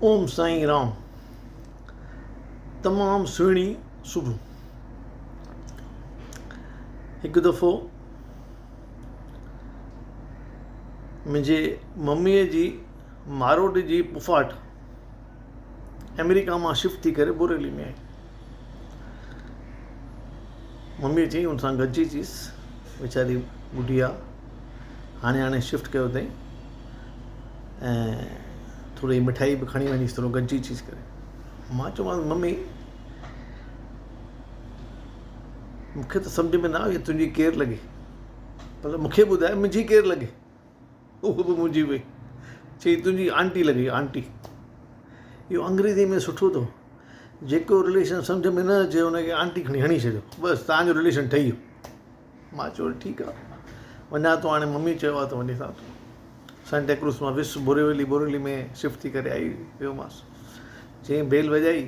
اوم سائين رام تمام سهڻي صبح هڪ دفعو منهنجي مميء جي ماروٽ جي پڦاٽ آمريڪا مان شفٽ ٿي ڪري بوريلي ۾ آئي. مميء چيائين ان سان گڏجي اچيس ويچاري ٻڍي آ هاڻي هاڻي شفٽ ڪيو اٿئي ۽ ٿوري مٺائي به کڻي وڃيس ٿورو گڏجي اچيس ڪري مان چيومانس ممي مون کي ته سمجهه ۾ نه آيو تنهنجي ڪير لڳي پر مون کي ٻڌاء منهنجي ڪير لڳي اهو به منهنجي وئي. چئي تنهنجي آنٽي لڳي آنٽي. اهو انگريزي ۾ سٺو اٿو. جيڪو رليشن سمجهه ۾ نه اچي ان کي آنٽي کڻي هڻي ڇڏيو. بس توهان جو رليشن ٺهي ويو. مان چيو ٺيڪ آ. وڃان ٿو هاڻي ممي چيو آ ته وڃي ٿا ٿو. سانٽا ڪروز مان ويس بوريولي بوريولي ۾ شفٽ ٿي ڪري آئي ويومانس. چيائين بيل وڄائي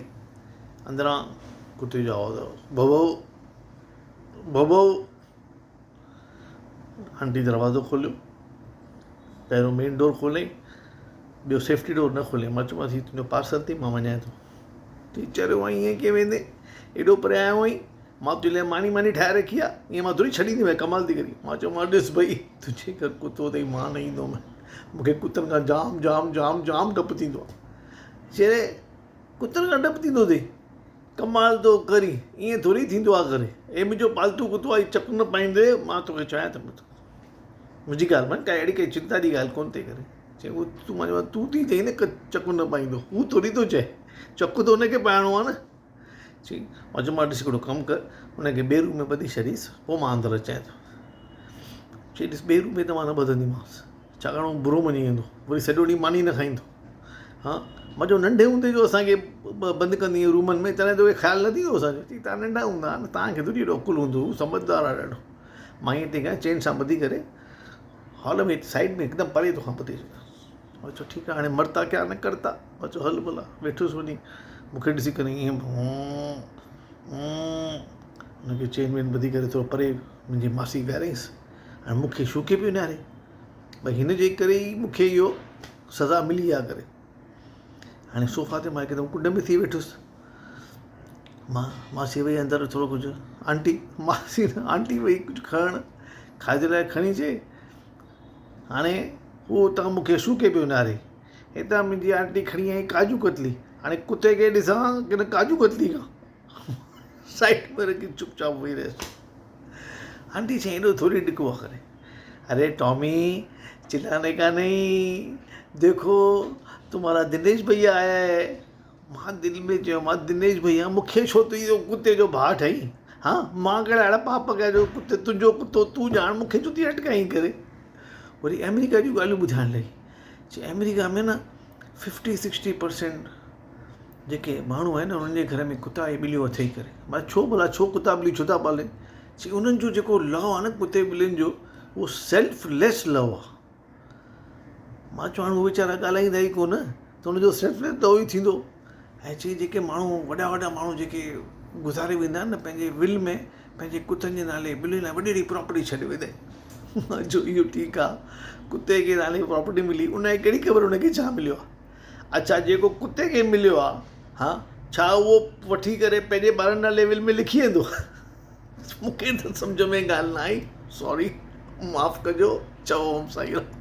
اندران ڪتي جو آواز آيو ڀؤ ڀؤ ڀؤ ڀؤ. آنٽي دروازو کوليو پهريون مين ڊور کوليائين ٻيو سيفٽي ڊور نه کوليائين مان چيومانس هي تنهنجو پارسل اٿئي مان وڃان ٿو چئي چريو آهين ائين ڪيئن ويندين ايڏو پري آيو آهين مان تنهنجي لاء ماني ماني ٺاهي رکي آهي ائين مان ٿوري ڇڏينديمانء ڪمال ٿي ڪرين مان چيومانس ڏس ڀئي تنهنجي گهر ڪتو اٿئي مان نه ايندومانء مون کي ڪتن کان جام جام جام جام ڊپ ٿيندو آهي چئي ڪتن کان ڊپ ٿيندو اٿئي ڪمال ٿو ڪرين، ائين ٿوري ٿيندو آ ڪري. هي منهنجو پالتو ڪتو آ، هي چڪ نه پائيندي، مان توکي چوان ٿو. منهنجي ڳالهه مڃ، ڪا اهڙي ڪائي چنتا جي ڳالهه ڪونه ٿي ڪري. چي هو تون مان چيومانس تون ٿي چئين نه چڪ نه پائيندو، هو ٿوري ٿو چئي، چڪ ته هن کي پائڻو آ نه. چي مان چيومانس ڏس هڪڙو ڪم ڪر، هن کي ٻئي روم ۾ ٻڌي ڇڏيس، پوء مان اندر اچان ٿو. چي ڏس ٻئي روم ۾ ته مان نه ٻڌنديمانس. ڇاڪاڻ هو برو مڃي ويندو وري سڄو ڏينهن ماني نه کائيندو ها مان چيو ننڍي هوندي جو اسان کي بند ڪندي هئي رومن ۾ تڏهن توکي خيال نه ٿيندو اسان جو چئي توهان ننڍا هوندا نه توهان کي ٿوري ايڏو عقل هوندو هو سمجهدار آهي ڏاڍو مان ائين ٿي ڪيان چين سان ٻڌي ڪري هال ۾ سائيڊ ۾ هڪدم پري توکان ٻڌي ڇڏيان مان چيو ٺيڪ آهي هاڻي مرتا ڪيا نه ڪرتا مان چيو هل ڀلا ويٺس وڃي مون کي ڏسي ڪري ائين هن کي چين وين ٻڌي ڪري ٿورو پري منهنجي ماسي ويهاريائينس ۽ مون کي شوڪي پيو نهاري ڀئي هن جي ڪري ئي مون کي اهو سزا ملي آهي ڪري هاڻي صوفا تي مان هڪدم ڪنڊ ۾ ٿي ويٺس مان ماسي وئي اندر ٿورو ڪجهه آنٽي ماسي نه آنٽي وئي ڪجهه کڻڻ کاڌي لاءِ کڻي اچي هاڻي هو اتان مون کي شوڪي پيو نهاري هتان منهنجي آنٽي کڻي آئي ڪاجو ڪتلي هاڻي ڪتي کي ڏسان ڪي نه ڪاجو ڪتلي کان سائيڊ ۾ رکي چپ چاپ ويهي رهيس. آنٽي چيائين ايڏو ٿوري ڊڪبو آ ڪري. اري ٽامي چلاني ڪا نهين ديکو تمهارا دنيش ڀئيا آيا هي. مان دل ۾ چيو مان دنيش ڀئيا مون کي ڇو تون اهو ڪتي جو ڀاء ٺهين ها مان ڪهڙا اهڙا پاپ ڪيا جو ڪتي تنهنجو ڪتو تون ڄاڻ مون کي ڇو ٿي اٽڪائين ڪري. وري آمريڪا جون ڳالهيون ٻڌائڻ لڳي چي آمريڪا ۾ نه ففٽي سڪسٽي پرسينٽ جيڪي ماڻهو آهن انهن جي گهر ۾ ڪتا ۽ ٻليون اٿئي ڪري مان ڇو ڀلا ڇو ڪتا ٻليون ڇو ٿا پالين چي انهن جو جيڪو لو آهي نه ڪتي ٻلين جو اهو سيلف ليس لو آهي مان چوان هو ويچارا ڳالهائيندا ئي ڪونه ته ان جو سيلف ليس لو ئي ٿيندو ۽ چي جيڪي ماڻهو وڏا وڏا ماڻهو جيڪي گذاري ويندا آهن نه پنهنجي ول ۾ پنهنجي ڪتن جي نالي ٻلين لاء وڏي وڏي پراپرٽي ڇڏي ويندا آهن مان چيو اهو ٺيڪ آهي ڪتي کي نالي پراپرٽي ملي ان کي ڪهڙي خبر ان کي ڇا مليو آهي اڇا جيڪو ڪتي کي مليو آ ها ڇا اهو وٺي ڪري پنهنجي ٻارن نالي ول ۾ لکي ويندو مون کي ته سمجهه ۾ ڳالهه نه آئي سوري معاف ڪجو چئو اوم سائين رام.